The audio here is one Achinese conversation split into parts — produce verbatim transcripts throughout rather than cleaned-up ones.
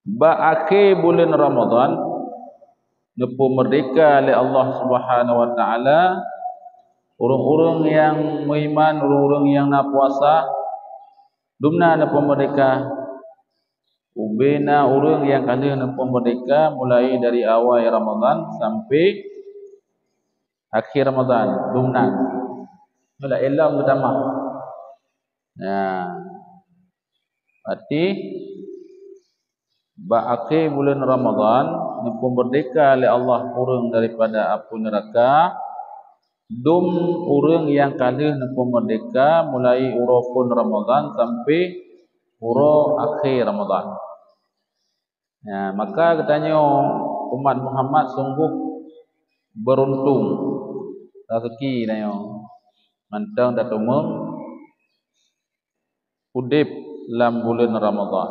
Bak akhé buleuen Ramadhan, neupeumeurdéhka lé Allah Subhanahu wa Taala ureuëng-ureuëng nyang meuiman, ureuëng-ureuëng nyang na puasa, dumna neupeumeurdéhka. Ubé na ureuëng nyang ka lheueh neupeumeurdéhka mulai dari awai Ramadhan sampai akhé Ramadhan, dumna. Nyoe laén lom geutamah. Nah, berarti bak akhé buleuen Ramadhan, neupeumeurdéhka lé Allah ureuëng daripada apui neuraka, dum ureuëng nyang ka lheueh neupeumeurdéhka mulai uroe phon Ramadhan sampai uroe akhé Ramadhan. Nah, maka geutanyoe umat Muhammad sungguh beuruntung, raseuki tanyoe mantong tateumé udeb lam buleuen Ramadhan.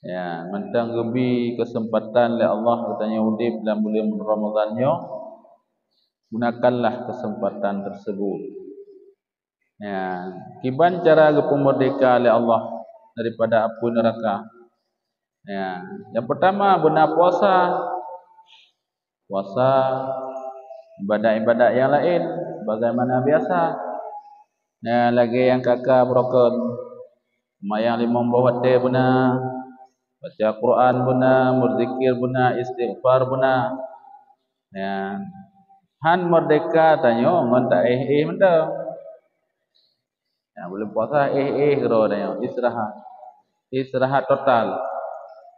Ya, mantong geubri keuseumpatan lé Allah geutanyoe udeb lam buleuen Ramadhan nyoe, gunakanlah keuseumpatan tersebut. Ya, kiban cara geupeumeurdéhka lé Allah daripada apui neuraka. Ya, nyang peurtama beuna puasa. Puasa, ibadat-ibadat nyang laén bagaimana biasa. Nah, lagée nyang ka-ka beurokon, seumayang limong boh watée beuna, baca Quran beuna, beuzikir beuna, istighfar beuna. Nah, han meurdéhka tanyoe ngon taéh-éh mantong. Nah, buleuen puasa éh-éh keudroe tanyoe, istirahat. Istirahat total.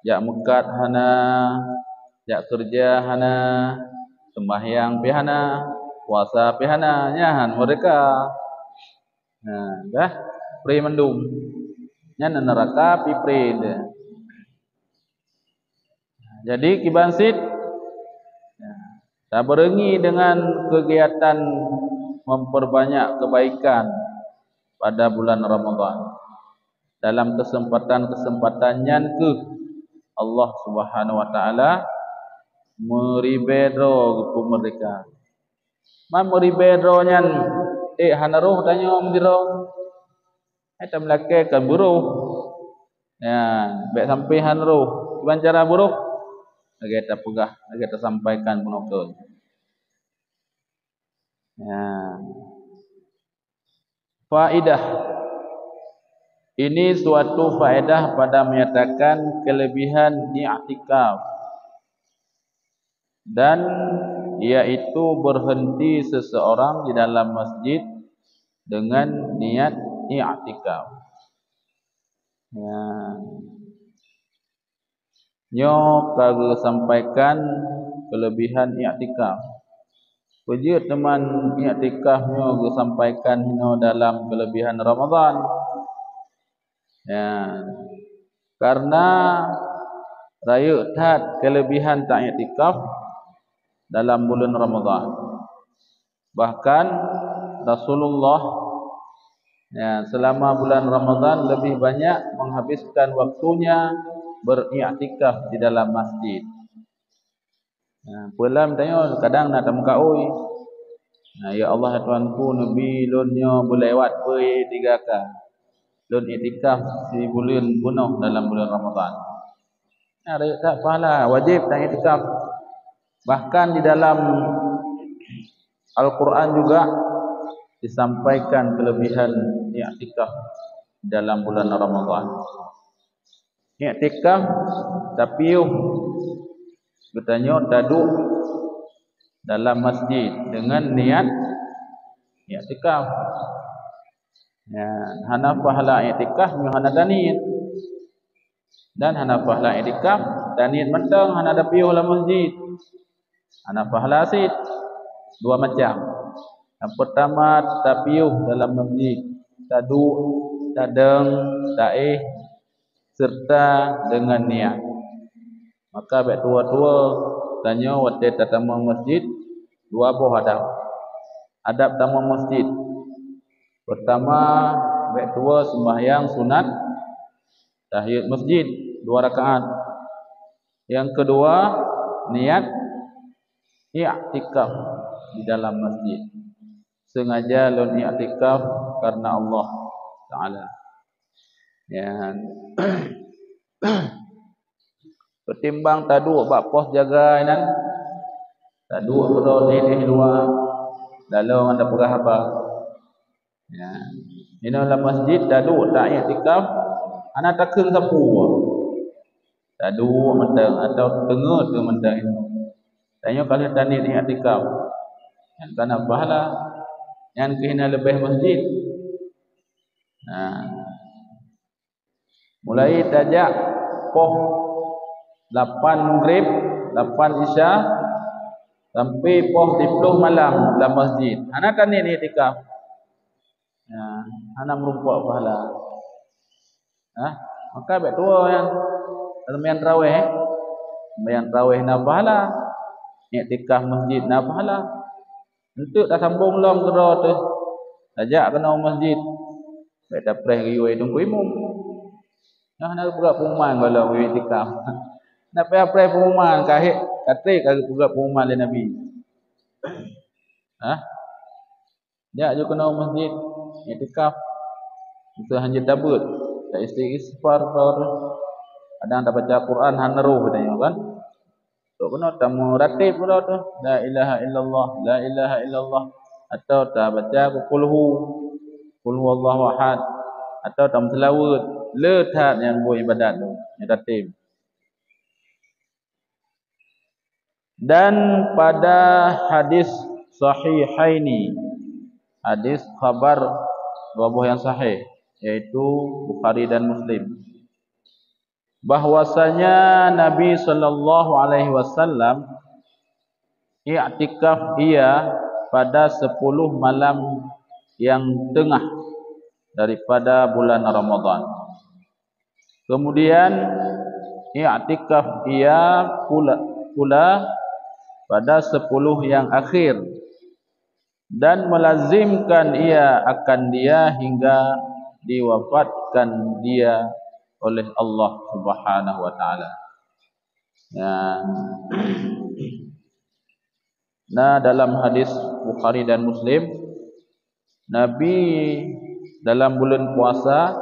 Jak meukat hana, jak keureuja hana, seumbahyang pih hana, puasa pih hana, nyan han meurdéhka. Nah, dah, pré mandum. Nyan neuraka pih pré teuh. Jadi, kiban cit, tabeureungi deungon keugiatan memperbanyak kebaikan pada bulan Ramadhan. Dalam keuseumpatan-keuseumpatan nyan kheueh Allah Subhanahu wa Taala meuribée droe geupeumeurdéhka. Man meuribée droe nyan, ék hana roh tanyoe meudroe. Hai tameulakée kon beuroh. Ya, bék sampai hana roh. Kiban cara beuroh? Lagée tapeugah, lagée tasampaikan bunoe keuh. Ya. Faedah. Ini suatu faedah pada menyatakan kelebihan iktikaf. Dan yaitu berhenti seseorang di dalam masjid dengan niat iktikaf. Ya. Nyoe ka geusampaikan kelebihan iktikaf. Peue jeuet teuma iktikaf nyoe geusampaikan hinoe dalam kelebihan Ramadhan? Ya, karena rayeuk that kelebihan taiktikaf dalam bulan Ramadhan. Bahkan Rasulullah, ya, selama bulan Ramadhan lebih banyak menghabiskan waktunya beriktikaf di dalam masjid. Nah, peue lam tanyoe kadang na tameukaôi. Nah, ya Allah, ya Tuhanku, neubi lôn nyoe beulewat peue tiga ka. Lôn iktikaf sibuleuen bunoe dalam bulan Ramadhan. Nah, rayeuk that pahala, wajéb taiktikaf. Bahkan di dalam Al-Quran juga disampaikan kelebihan iktikaf dalam bulan Ramadhan. Iktikaf tapiôh, geutanyoe taduek dalam masjid dengan niat iktikaf. Ya, hana pahala iktikaf nyoe hana taniet. Dan hana pahala iktikaf taniet mantong hana tapiôh lam masjid. Hana pahala cit. Dua macam. Nyang peurtama, tapiôh dalam masjid, taduek, tadong, taéh, serta deungon niat. Maka bék tuwoe-tuwoe tanyoe watée tatamong masjid, dua boh adab. Adab tamong masjid. Peurtama, bék tuwoe seumbahyang sunat tahiyatul masjid dua rakaat. Nyang keudua, niat iktikaf di dalam masjid. Sengaja lôn iktikaf karena Allah Taala. Ya. Timbang taduek bak pos jaga inan, taduek keudroe di luwa, lalu ngon tapeugah haba. Ya. Inoe lam masjid taduek ta-iktikaf, hana takheun sapeue. Taduek mantong atau teungeut mantong. Tanyoe ka lheueh taniet iktikaf. Nyan ka na pahala. Nyan keuh na leubeh masjid. Nah. Mulai tajak poh lapan Maghrib, lapan Isya, sampai poh siploh malam lam masjid. Hana taniet iktikaf. Ya, hana meurumpok pahala. Hah? Maka bèk tuwoe nyan. Seumbahyang tarawih, eh? Seumbahyang tarawih na pahala. Iktikaf masjid na pahala. Enteuk tasambong lom keudroe teuh. Tajak keunoe masjid. Bèk tapreh geuyue teungku imum. Nah, na peugah pengumuman gohlom iktikaf. Na payah preh pengumuman, ka hek, ka trép ka geupeugah pengumuman lé Nabi. Hah? Jak ju keunoe masjid, iktikaf. Itu hana tabeuet. Ta istighfar, kadang tabaca Quran hana roh tanyoe kan. Trok keunoe tameuratéb uroe teuh, la ilaha illallah, la ilaha illallah, atau tabaca qul hu, qul huwallahu ahad, atau tameuseulaweuet, le that nyang buet ibadat tu, nyang tatem. Dan pada hadis sahihaini, hadis khabar dua boh nyang sahih, yaitu Bukhari dan Muslim. Bahwasanya Nabi sallallahu alaihi wasallam iktikaf ia pada sepuluh malam yang tengah daripada bulan Ramadan. Kemudian iktikaf ia pula, pula pada sepuluh yang akhir dan melazimkan ia akan dia hingga diwafatkan dia oleh Allah Subhanahu wa Taala. Ya. Nah, dalam hadis Bukhari dan Muslim, Nabi dalam bulan puasa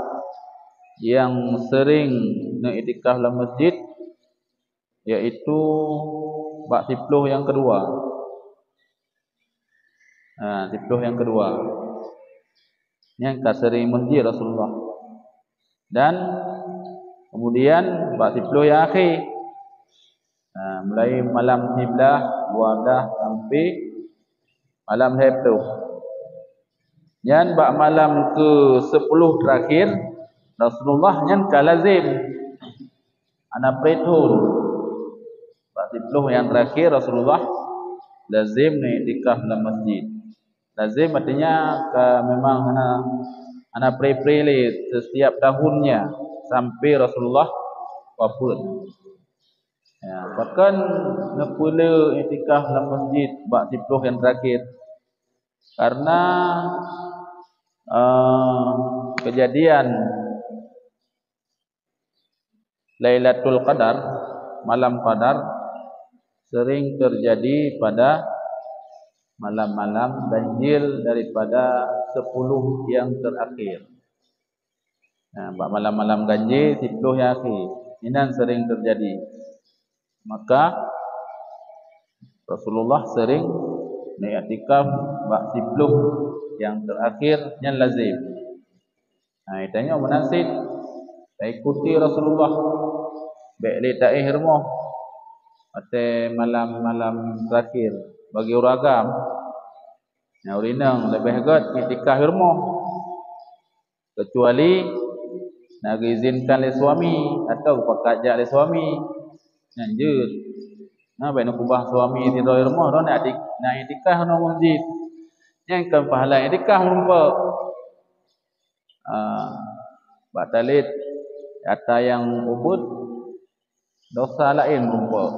yang sering neu-iktikaf lam masjid, yaitu bak siploh yang kedua. Ha, siploh yang kedua. Nyan ka sering masjid Rasulullah. Dan kemudian bak siploh yang akhir. Ha, mulai malam siblah, dua blah sampai malam lhèe ploh. Nyan bak malam ke sepuluh terakhir Rasulullah nyan ka lazim. Hana prethon. Bak siploh yang terakhir Rasulullah lazim neu-iktikaf lam masjid. Lazim artinya ka memang hana, hana pre-pre lé setiap tahunnya sampai Rasulullah wafat. Ya, bahkan neupeule iktikaf lam masjid bak siploh yang terakhir. Karena, eh, kejadian Lailatul Qadar, malam Qadar, sering terjadi pada malam-malam ganjil daripada sepuluh yang terakhir. Nah, bak malam-malam ganjil, siploh yang akhir. Inan sering terjadi. Maka, Rasulullah sering neu-iktikaf bak siploh yang terakhir nyan lazim. Nah, tanyoe meunan cit taikuti Rasulullah. Bèk lé taéh rumoh. Watèe malam-malam terakhir bagi ureueng agam. Nah, ureueng inong leubeh gèt iktikaf rumoh. Kecuali na geuizinkan lé suami atau geupakat jak lé suami. Nyan jeuet. Nah, bèk neukeubah suami sidroe rumoh, droe na di, na iktikaf ngon masjid. Nyan kon pahala iktikaf meurumpok. Ah, bak talét ata nyang ubit dosa laén meurumpok.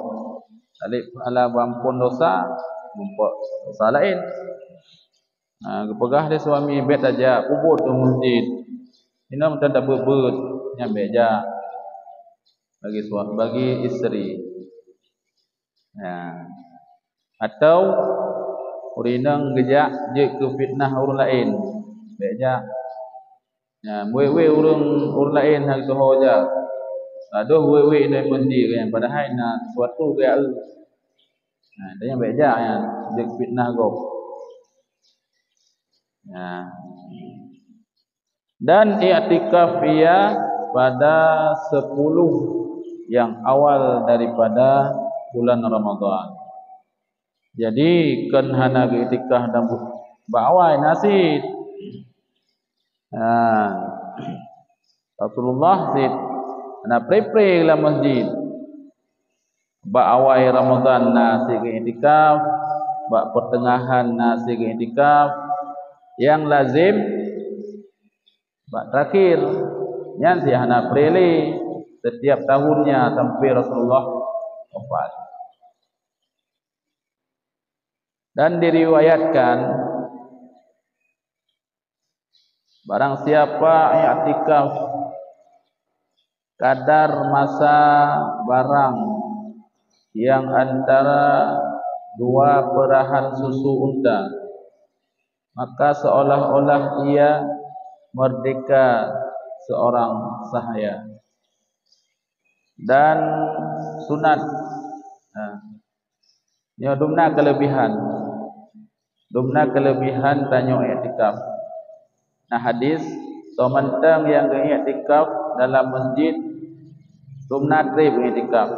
Talét pahala beuampon dosa meurumpok dosa laén. Ha, geupeugah lé suami, "Bèk tajak, ubit u masjid. Inong mantong tabeuet-beuet, nyan bèk jak." Bagi sua-, bagi isteri. Ha. Atau ureueng inong geujak jeuet keu fitnah ureueng laén, bèk jak. Nyan, wèh-wèh ureueng, ureueng laén hana geutuho jak. Adoh wék-wék nyan meusti kan, padahai na sesuatu keu ya. Nah, dia yang baik jak yang dia fitnah gob. Nah. Dan iktikaf ia pada sepuluh yang awal daripada bulan Ramadan. Jadi, kon hana geuiktikaf dan bu-, bak awai na cit. Ha. Rasulullah cit hana pre-pre lam masjid. Bak awai Ramadan na cit geuiktikaf, bak pertengahan na cit geuiktikaf. Yang lazim bak terakhir. Nyan cit hana pre lé. Setiap tahunnya sampai Rasulullah wafat. Dan diriwayatkan, barang siapa iktikaf kadar masa barang yang antara dua perahan susu unta, maka seolah-olah ia merdeka seorang sahaya. Dan sunat, ha, nyoe dumna kelebihan. Dumna kelebihan tanyoe iktikaf. Nah, hadis, soe mantong nyang geuiktikaf dalam masjid, dumna treb iktikaf.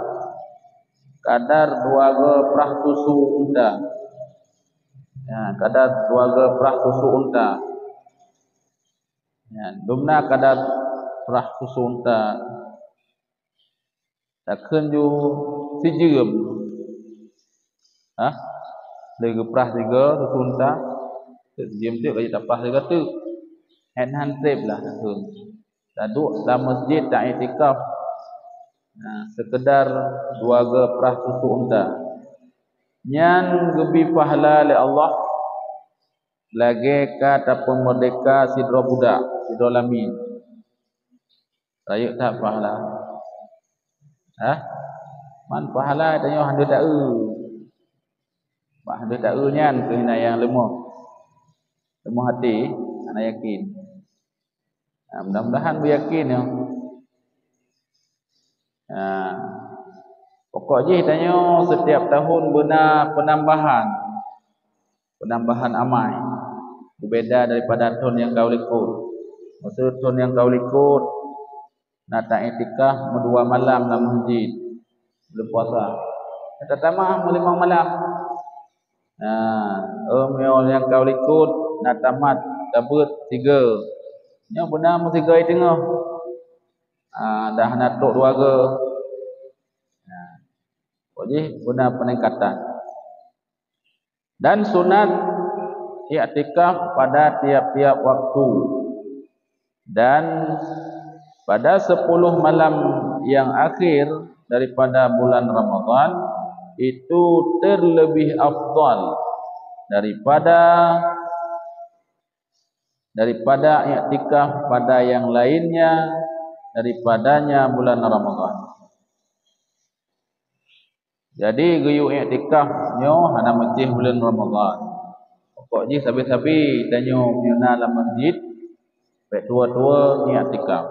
Kadar dua geuprah susu unta. Ya, kadar dua geuprah susu unta. Ya, dumna kadar prah susu unta. Takheun ju sijeuem. Hah? Lé geuprah sigoe susu unta. Sijeuem teuk ka jitapah sigoe teuk. Hán-hán treb lah takheun. Taduek lam masjid taiktikaf. Nah, sekedar dua geuprah susu unta. Nyan geubri pahala lé Allah lagée ka tapeumerdeka sidroe budak, sidroe lamiet. Rayeuk that pahala. Hah? Man pahala tanyoe hana taeu. Bak hana taeu nyan keuh na nyang leumoh. Leumoh até, hana yakin. Nah, mudah-mudahan beuyakin nyoe. Nah, pokok jih tanyoe setiap tahun beuna penambahan. Penambahan amai. Beubeda daripada thon nyang ka u likot. Masa thon nyang ka u likot, na taiktikaf meudua malam lam masjid. Buleuen puasa. Tatamah meulimong malam. Nah, oh, meunyoe nyang ka u likot na tamat tabeuet sigoe. Nyoe beuna meusigoe teungoh. Ah, dah na trok dua goe. Nah, pokok jih beuna peningkatan. Dan sunat iktikaf pada tiap-tiap waktu. Dan pada sepuluh malam yang akhir daripada bulan Ramadan, itu terlebih afdal daripada, daripada iktikaf pada yang lainnya daripadanya bulan Ramadan. Jadi, geuyue iktikaf nyoe hana meucéh buleuen Ramadhan. Pokok jih sabe-sabe tanyoe meunyoe na lam masjid, bék tuwoe-tuwoe iktikaf.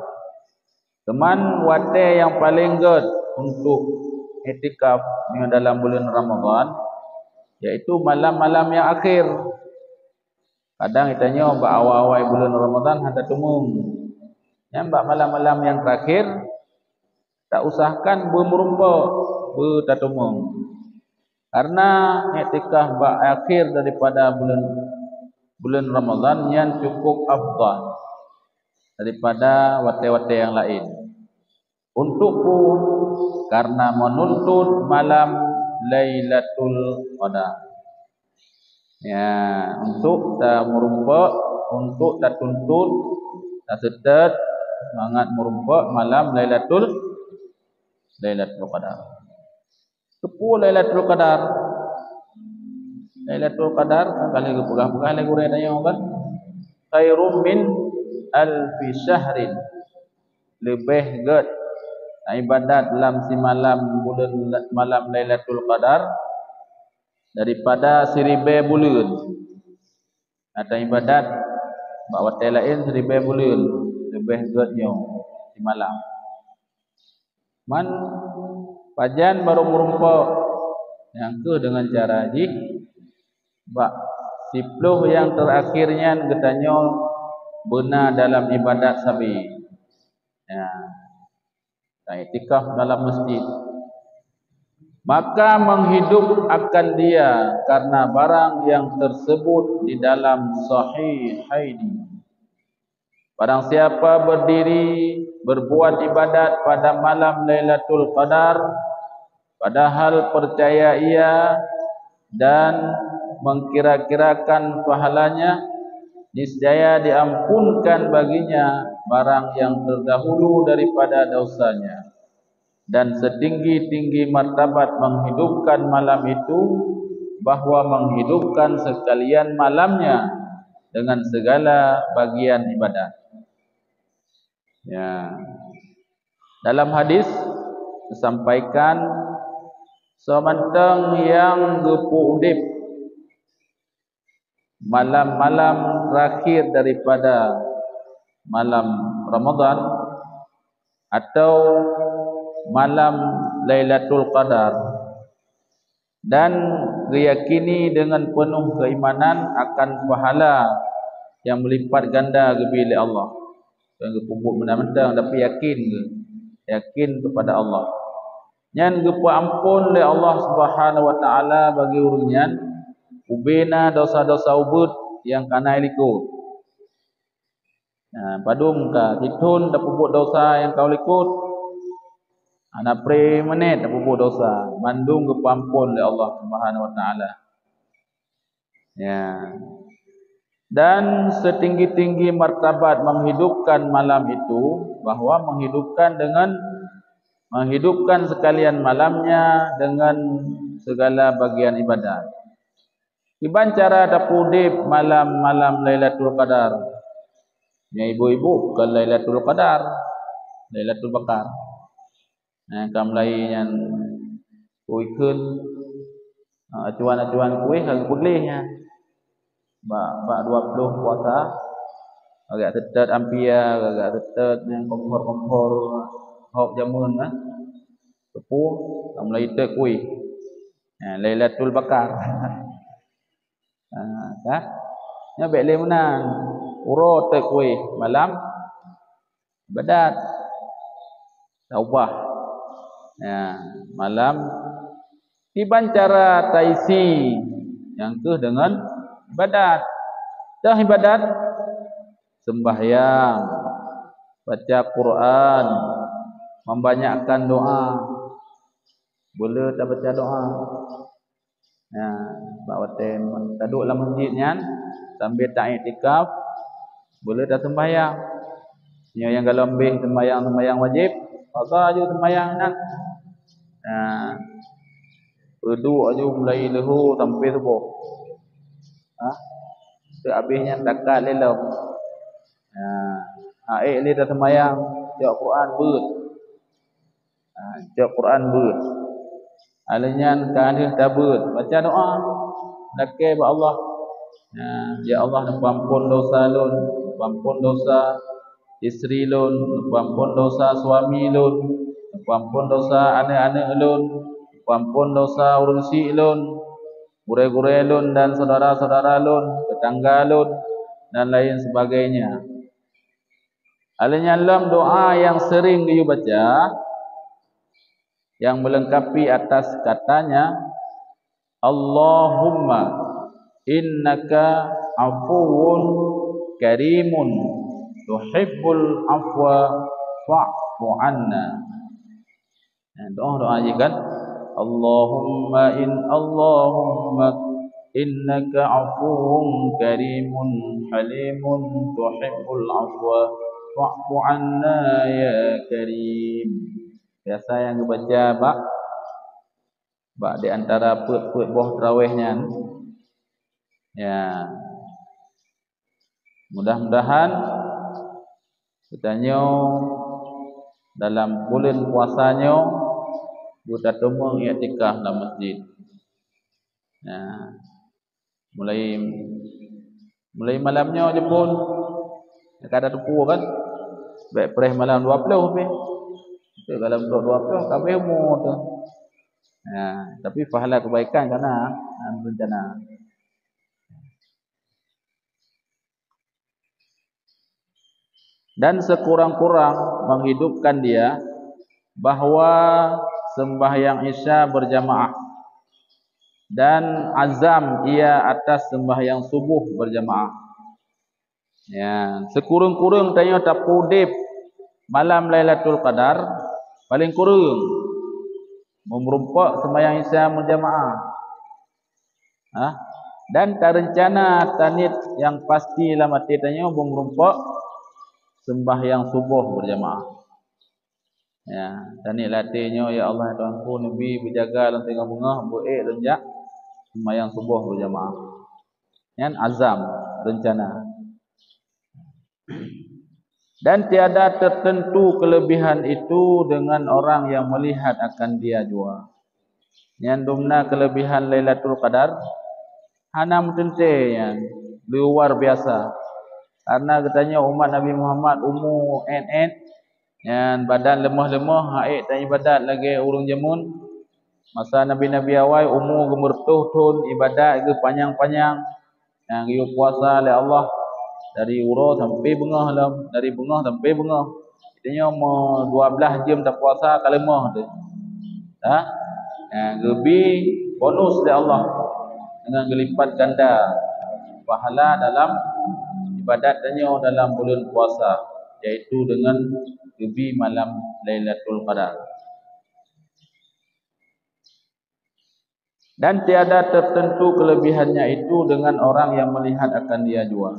Teuma watée nyang paleng gét untuk iktikaf meunyoe dalam buleuen Ramadhan, yaitu malam-malam nyang akhé. Kadang geutanyoe bak awai-awai buleuen Ramadhan hana tateumeung. Nyan bak malam-malam nyang teurakhé, ta usahakan beumeurumpok, beutateumeung. Karena iktikaf bak akhé daripada buleuen, buleuen Ramadhan nyan cukup afdal daripada watée-watée nyang laén. Untuk peue? Karena menuntut malam Lailatul Qadar. Ya, untuk tameurumpok, untuk tatuntut, taseutôt seumangat meurumpok malam Lailatul, Lailatul Qadar. Keupeue Lailatul Qadar? Lailatul Qadar, ka lheueh geupeugah-peugah lé gurée tanyoe kan? Khairum min alfi syahrin. Leubeh gét ibadat lam simalam buleuen, malam Lailatul Qadar daripada siribée buleuen. Ata ibadat bak watée laén siribée buleuen leubeh gét nyoe simalam. Man pajan barô meurumpok, nyang kheueh deungon cara jih, bak siploh nyang teurakhir nyan geutanyoe beuna dalam ibadat sabe. Ya. Iktikaf dalam masjid. Maka menghidup akan dia karena barang yang tersebut di dalam Sahihaini. Barang siapa berdiri berbuat ibadat pada malam Lailatul Qadar, padahal percaya ia dan mengkira-kirakan pahalanya, niscaya diampunkan baginya barang yang terdahulu daripada dosanya. Dan setinggi-tinggi martabat menghidupkan malam itu, bahwa menghidupkan sekalian malamnya dengan segala bagian ibadat. Ya. Dalam hadis disampaikan, soe mantong nyang geupeu udeb malam-malam terakhir daripada malam Ramadan atau malam Lailatul Qadar, dan geuyakini dengan penuh keimanan akan pahala yang melipat ganda geubri lé Allah. Bukan geupeubuet meunan mantong, tapi yakin, yakin kepada Allah. Nyan geupeuamphon lé Allah Subhanahu wa Taala bagi ureuëng nyan, ubena dosa-dosa ubeut nyang ka na likot. Nah, padum ka sithon tapeubuet dosa nyang ka likot, hana pré menét tapeubuet dosa, mandum geupeuamphon lé Allah Subhanahu wa Taala. Ya. Dan setinggi-tinggi martabat menghidupkan malam itu, bahwa menghidupkan dengan, menghidupkan sekalian malamnya dengan segala bagian ibadat. Kiban cara tapeu udeb malam-malam Lailatul Qadar? Nyan ibu-ibu bukan Lailatul Qadar, Lailatul Bakar. Nah, ka mulai nyan kuikheun, ah, acuan-acuan kueh ka geupeugleh nyan. Bak, bak dua ploh puasa, agak teuteuet ampia, agak teuteuet nyan kompor-kompor hok jameun lah. Teupeu, ka mulai teuteuet kueh. Nah, Lailatul Bakar. Ha, ka? Nyan bék lé meunan. Uroe teuteuet kueh malam ibadat. Taubah. Ya, malam. Kiban cara taisi nyang kheueh deungon ibadat. Toh ibadat? Sembahyang, baca Quran, membanyakkan doa. Beu le tabaca doa. Nah, bak watée taduek lam masjid nyan, sambil taiktikaf, beu le taseumbahyang. Nyoe nyang goh lom abéh seumbahyang-seumbahyang wajéb, paksa aju seumbahyang nyan. Nah, peuduek aju mulai leuhô sampai suboh. Ha? Teuk abéh nyan takat lé lom. Nah, ék lé taseumbahyang, cok Quran beuet. Ha, cok Quran beuet. Alèh nyan ka lheueh tabeuet, baca doa. Lakèe bak Allah. Ha, "Ya Allah, neupeuampon dosa lôn, neupeuampon dosa istri lôn, neupeuampon dosa suami lôn, neupeuampon dosa aneuk-aneuk lôn, neupeuampon dosa ureueng syik lôn, gurèe-gurèe lôn dan syedara-syedara lôn, teutangga lôn, dan lain sebagainya." Alèh nyan lom doa nyang seuring geuyue baca, nyang meulengkapi atas katanya, "Allahumma innaka afuwun karimun tuhibbul afwa fa'fu anna." Nah, doa-doa jih kan, "Allahumma in, Allahumma innaka afuwun karimun halimun tuhibbul afwa fa'fu anna ya karim." Biasa nyang geubaca bak, bak di antara peuet-peuet boh traweh nyan. Ya. Mudah-mudahan geutanyoe dalam buleuen puasa nyoe beutateumeung iktikaf lam masjid. Nah, mulai, mulai malam nyoe jipun, ka tateupeue kan? Bèk preh malam dua ploh pih. Tapi kalau untuk dua puluh, ka habéh umur tu. Ha, tapi pahala kebaikan ka na, ha, rencana. Dan sekurang-kurang menghidupkan dia bahwa sembahyang Isya berjamaah dan azam ia atas sembahyang subuh berjamaah. Ya, sekurang-kurang tanyoe tapeudeb malam Lailatul Qadar, paling kurang meureumpok sembahyang Isya berjamaah. Ha? Dan tarencana taniet nyang pasti lam até tanyoe beumeurumpok sembahyang suboh beujamaah. Ya, taniet lam até nyoe, "Ya Allah, Tuhanku, neubi beujaga lam teungoh beungoh, beuék lôn jak sembahyang suboh beujamaah." Nyan azam, rencana. Dan tiada tertentu kelebihan itu dengan orang yang melihat akan dia jua. Nyan dumna kelebihan Lailatul Qadar, hana meuteuntée nyan, luar biasa. Karena geutanyoe umat Nabi Muhammad umu ét-ét, nyan badan leumoh-leumoh, hana ék taibadat lagée ureuëng jameun. Masa nabi-nabi awai umu geumeureutoh thon, ibadat geuh panyang-panyang. Nyang geuyue puasa lé Allah dari uroe sampoe beungoh lom, dari beungoh sampoe beungoh. Tanyoe meu dua blaih jeuem tapuasa ka leumoh teuh. Ha? Nyang geubi bonus lé Allah deungon geulipat ganda pahala dalam ibadat tanyoe dalam buleuen puasa, yaitu deungon geubi malam Lailatul Qadar. Dan tiada tertentu kelebihannya itu dengan orang yang melihat akan dia jua.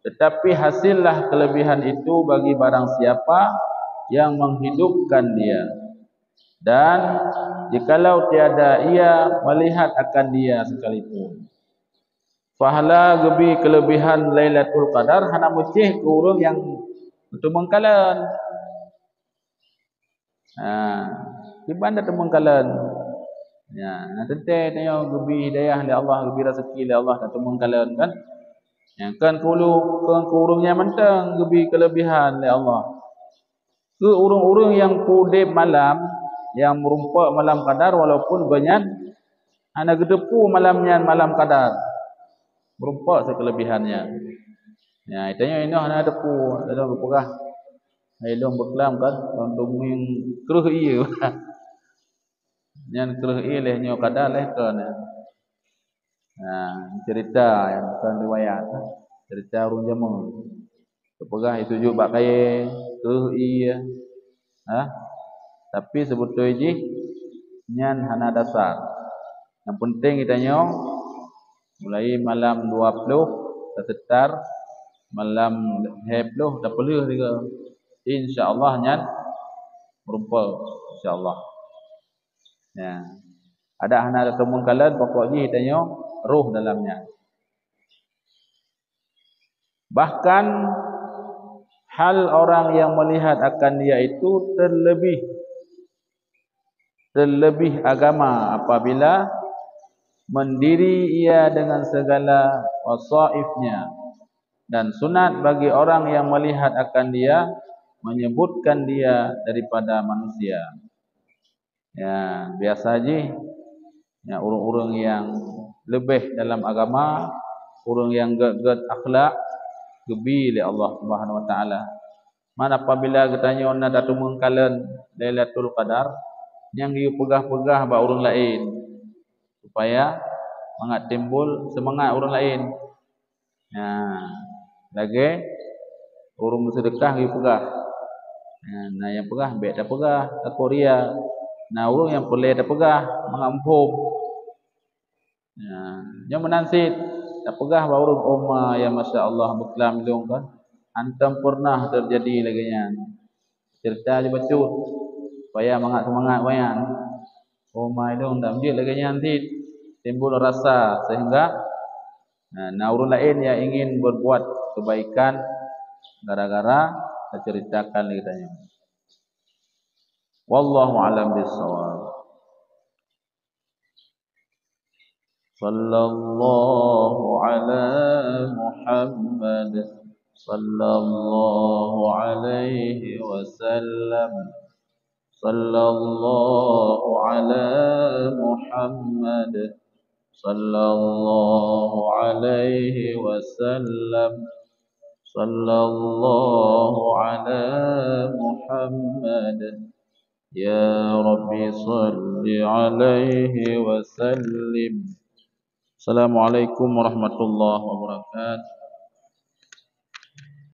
Tetapi hasillah kelebihan itu bagi barang siapa yang menghidupkan dia. Dan jikalau tiada ia melihat akan dia sekalipun. Pahala geubi kelebihan Lailatul Qadar hana meucéh keu ureuëng nyang teumeung kalon. Ha, kiban teumeung kalon. Ya, na teuntée tanyoe geubi hidayah lé Allah, geubi raseuki lé Allah, teumeung kalon kan? Nyang kon kulu, kon keu ureuëng nyang mantong geubi kelebihan lé Allah. Keu ureuëng-ureuëng nyang peudeb malam, nyang meurumpok malam Qadar, walaupun gobnyan hana geuteupeue malam nyan malam Qadar. Meurumpok sikelebihan nyan. Ya, tanyoe inoe hana teupeue, lôn geupeugah. Hai lôn beuklam kan, lôn teumeung kreueh ié. Nyan kreueh ié lheueh nyoe Qadar lheueh kon. Ha, cerita nyang bukan riwayat. Cerita ureuëng jameun. Teupeugah sujut bak kayée, kreueh ié. Ha? Tapi seubeutôi jih nyan hana dasar. Nyang peunteng geutanyoe mulai malam dua ploh tasetar, malam lhée ploh tapeuleueh sigoe. Insya Allah nyan meurumpok, insya Allah. Ya. Adak hana teumeung kalon, pokok jih tanyoe roh dalam nyan. Bahkan hal orang yang melihat akan dia itu terlebih terlebih agama apabila mendiri ia dengan segala wasaifnya, dan sunat bagi orang yang melihat akan dia menyebutkan dia daripada manusia. Ya, biasa jih, ya, ureuëng-ureuëng nyang leubeh dalam agama, ureuëng nyang gét-gét akhlak, geubi lé Allah Subhanahu Wa Taala. Man apabila geutanyoe na tateumeung kalon Lailatul Qadar, nyang geupeugah-peugah bak ureuëng laén, supaya mangat timbul seumangat ureuëng laén. Nah, lagée ureuëng meuseudeukah geupeugah. Nah, na nyang peugah bék tapeugah, takot ria. Na ureuëng nyang peureulée tapeugah mangat muphom. Nah, nyoe meunan cit tapeugah bak ureuëng, "Oh ma, ya masya Allah, beuklam ilong kan. Hantom peureunah teujadi lagée nyan." Cerita jih bacut, supaya mangat-mangat awaknyan. Oh ma ilong dak jeuet lagée nyan cit, timbul rasa sehingga, nah, na ureuëng laén nyang ingin berbuat kebaikan gara-gara taceritakan lé geutanyoe. Wallahu a'lam bissawab. Sallallahu ala Muhammad, sallallahu alaihi wasallam. Sallallahu ala Muhammad. Sallallahu alaihi wasallam. Sallallahu ala Muhammad. Ya Rabbi, salli alaihi wasallim. Assalamualaikum warahmatullahi wabarakatuh.